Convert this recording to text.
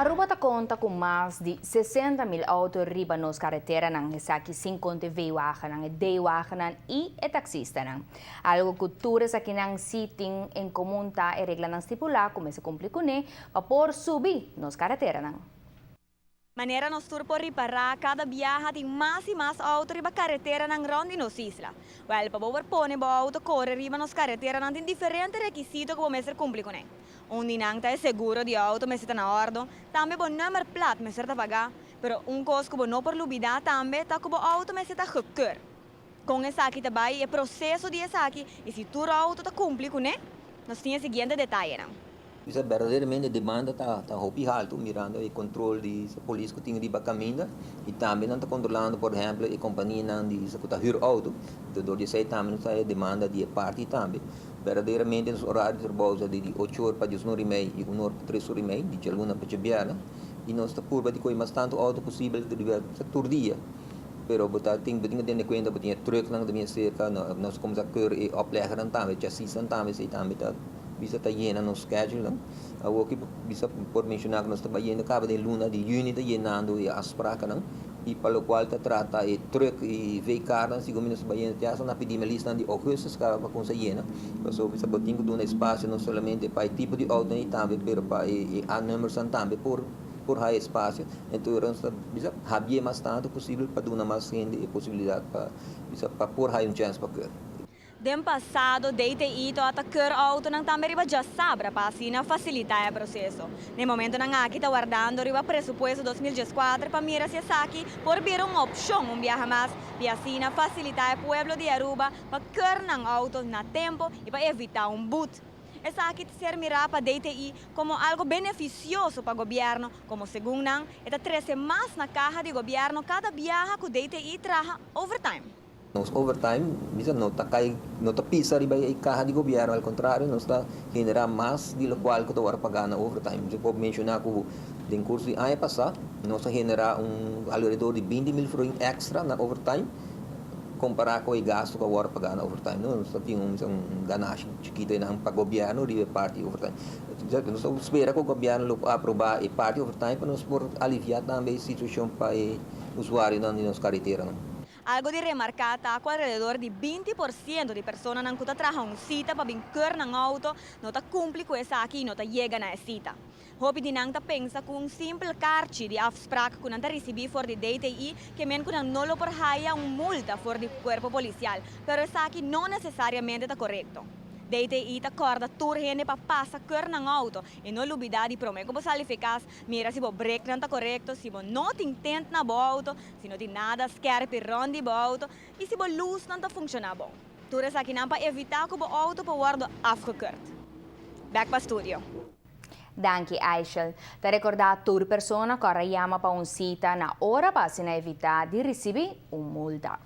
Aruba ta conta cu mas di 60 mil auto riba nos careteranan, esaki sin conta V-wagennan, D-wagennan y e taxistanan. Algo cu tur esakinan si tin en comun ta e reglanan stipula cu mester cumpli cune pa por subi nos careteranan. Manera nos tur por ripara, cada biaha tin mas y mas auto riba careteranan rond di nos isla. Wel, pa bo pone bo auto core riba nos careteranan tin diferente requisito cu bo mester cumpli cune. Un di nan ta e seguro di auto mester ta na orde, tambe bo nummer plaat mester ta paga, pero un cos cu bo no por lubida tambe ta cu bo auto mester ta gekeurd. Con esaki tambe e proceso di esaki y si tur auto ta cumpli cune, nos tin e siguiente detayenan. Esey berdaderamente demanda ta hopi halto, mirando e control di polis cu tin riba caminda y tambe nan ta controlando, por ehempel, e companianan di cu ta huur auto. Anto, di esey tambe ta e demanda di parti tambe. Berdaderamente, nos horario di trabou ta di 8 or pa 10 or y mei y 1 or pa 3 or y mei, di dialuna pa diabierna. Y nos ta purba di mas tanto auto posibel tur dia. Pero bo ta tin bo tin cuenta bo tin truck nan tambe cerca, nos cuminsa keur e oplegger nan tambe, chassis nan tambe, esey tambe ta bisa ta yena nos schedule nan. Awor cu bisa por menciona cu nos ta bayendo caba den luna di juni ta yenando e afspraken y pa locual ta trata e truck y V-car nan, segun nos ta bayendo ya na pidi lista di augustus caba pa cuminsa yena. So bisa bo tin cu duna espacio no solamente pa e tipo di auto y tambe, pero pa e A-nummers tambe por haya espacio. Anto, nos ta bisa habri mas tanto posibel pa duna mas hende e posibilidad pa bisa pa por haya un chance pa keur. Den pasado, DTI tabata keur autonan tambe riba diasabra pa asina facilita e proceso. Na momentonan aki ta wardando riba presupuesto 2014 pa mira si esaki por bira un opcion un biaha mas y asina facilita e pueblo di Aruba pa keur nan auto na tempo y pa evita un boete. Esaki ta ser mira pa DTI como algo beneficioso pa gobierno, como segun nan, ta trece mas na caha di gobierno cada biaha cu DTI traha overtime. Nos overtime, bisa no ta cay, no ta pisa riba e caha di gobierno, al contrario, nos ta genera mas di locual cu ta paga na overtime. Mi por menciona cu den curso di aña pasa, nos a genera un alrededor di 20 mil florin extra na overtime, compara cu e gasto cu a paga na overtime. No? Nos tin un ganashi chikito pa gobierno riba parti overtime. Nos ta spera cu gobierno lo aproba e parti overtime pa nos por alivia tambe e situacion pa e usuarionan di nos caretera. No? Algo di remarca ta cu alrededor di 20% di personanan cu ta traha un cita pa bin keur nan auto no ta cumpli cu esaki y no ta yega na cita. Hopi di nan ta pensa cu un simpel kaartje di afspraak cu nan ta ricibi for di DTI kiermen cu nan no lo por haya un multa for di cuerpo policial, pero esaki no necesariamente ta corecto. DTI ta corda tur hende pa pasa keur nan auto y no lubida di prome cu bo sali for di cas, mira si bo brake nan ta corecto, si bo no tin tint na bo auto, si no tin nada scherp rond di bo auto y si bo luz nan ta funciona bon. Tur esakinan pa evita cu bo auto por wordo afgekeurd. Back pa studio. Danki, Aishel. Ta recorda tur persona cu yama pa un cita na ora pa evita di ricibi un multa.